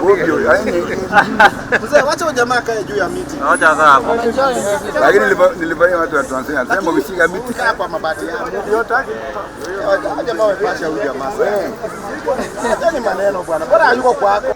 Ovyo, yaani. Mzee, wacha huyo jamaa akae juu ya miti. Lakini nilifanyia watu wa Tanzania. Sema ukishika miti Kaa kwa mabati yao. Hawa jamaa wamepasha huyu jamaa sasa. Acha ni maneno bwana. Bora hayuko kwako.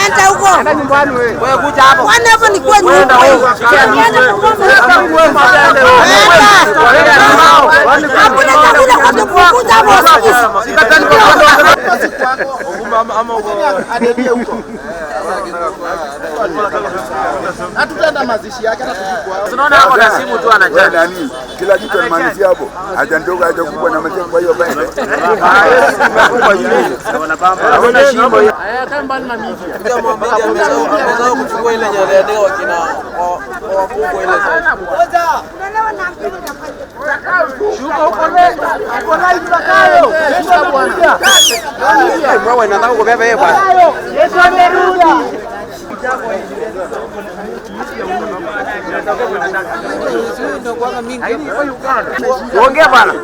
Enda huko. Kwani hapo ni kwa nyumba. Hakuna chakula kwa kupunguza hapo sisi. Si kwako. Adedie huko. Hatutaenda mazishi yake hata tujui kwao. Tunaona hapo na simu tu wewe anachaji. nani? Kila kitu anamalizia hapo. Haja ndogo haja kubwa na malizia kwa hiyo pembe. Amesahau kuchukua ile nyelele wakina wakubwa ile sasa. Ongea bwana.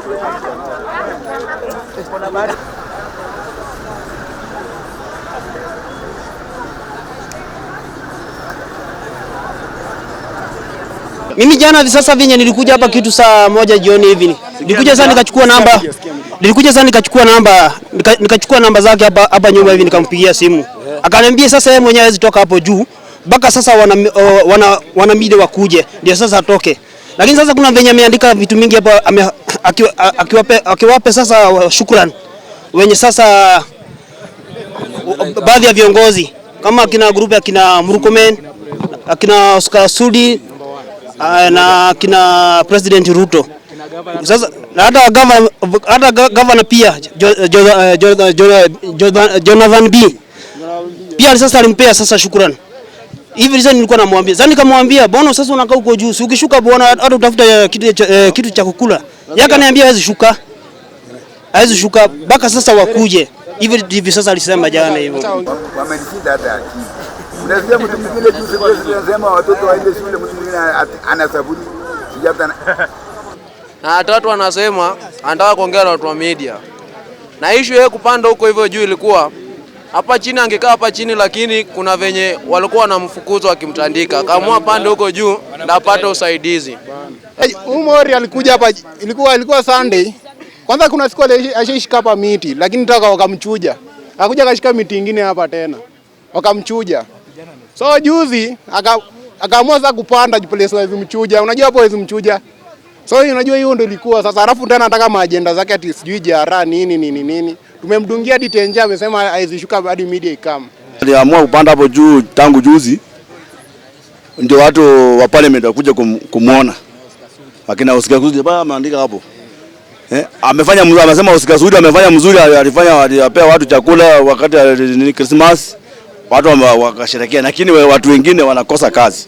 Mimi jana sasa vinye nilikuja hapa kitu saa 1 jioni hivi. Nilikuja sasa nikachukua namba. Nilikuja sasa nikachukua namba, nikachukua namba zake hapa hapa nyuma hivi nikampigia simu. Akaniambia sasa yeye mwenyewe hawezi toka hapo juu mpaka sasa wana media wakuje ndio sasa atoke. Lakini sasa kuna venye ameandika vitu mingi hapa akiwape sasa shukrani wenye sasa baadhi ya viongozi kama akina group ya kina Murkomen, akina Oscar Sudi na kina President Ruto. Sasa na hata governor, hata governor pia Jonathan B pia sasa alimpea sasa shukrani. Hivi sasa nilikuwa namwambia. Sasa nikamwambia bwana, sasa unakaa huko juu, si ukishuka bwana hata utafuta kitu cha kukula. Yeye akaniambia hawezi shuka. Hawezi shuka mpaka sasa wakuje. Hivi ndivyo sasa alisema jana hivyo. Wamenishinda hata akili. Unasikia mtu mwingine juzi president anasema watoto waende shule, mtu mwingine ana sabuni. Sijata Na tatu anasema anataka kuongea na watu wa media. Na issue yeye kupanda huko hivyo juu ilikuwa hapa chini, angekaa hapa chini, lakini kuna venye walikuwa wanamfukuza wakimtandika. Akaamua pande huko juu na apate usaidizi. Hey, Umori alikuja hapa, ilikuwa Sunday. Kwanza kuna siku alishika hapa miti, lakini taka wakamchuja. Akakuja akashika miti ingine hapa tena. Wakamchuja. So juzi akaamua sasa kupanda place hawezi mchuja. Unajua hapo hawezi mchuja. So unajua hiyo ndio ilikuwa sasa. Alafu tena anataka maagenda zake ati sijui jara nini nini nini. Tumemdungia hadi tenja, amesema hawezi shuka hadi media ikam. Aliamua kupanda hapo juu tangu juzi, ndio watu wa parliament wakuja kumuona. Akina Oscar Sudi baba ameandika hapo. Amefanya mzuri, amesema Oscar Sudi amefanya mzuri, alifanya alipea watu chakula wakati Christmas, watu wakasherehekea, lakini watu wengine wanakosa kazi.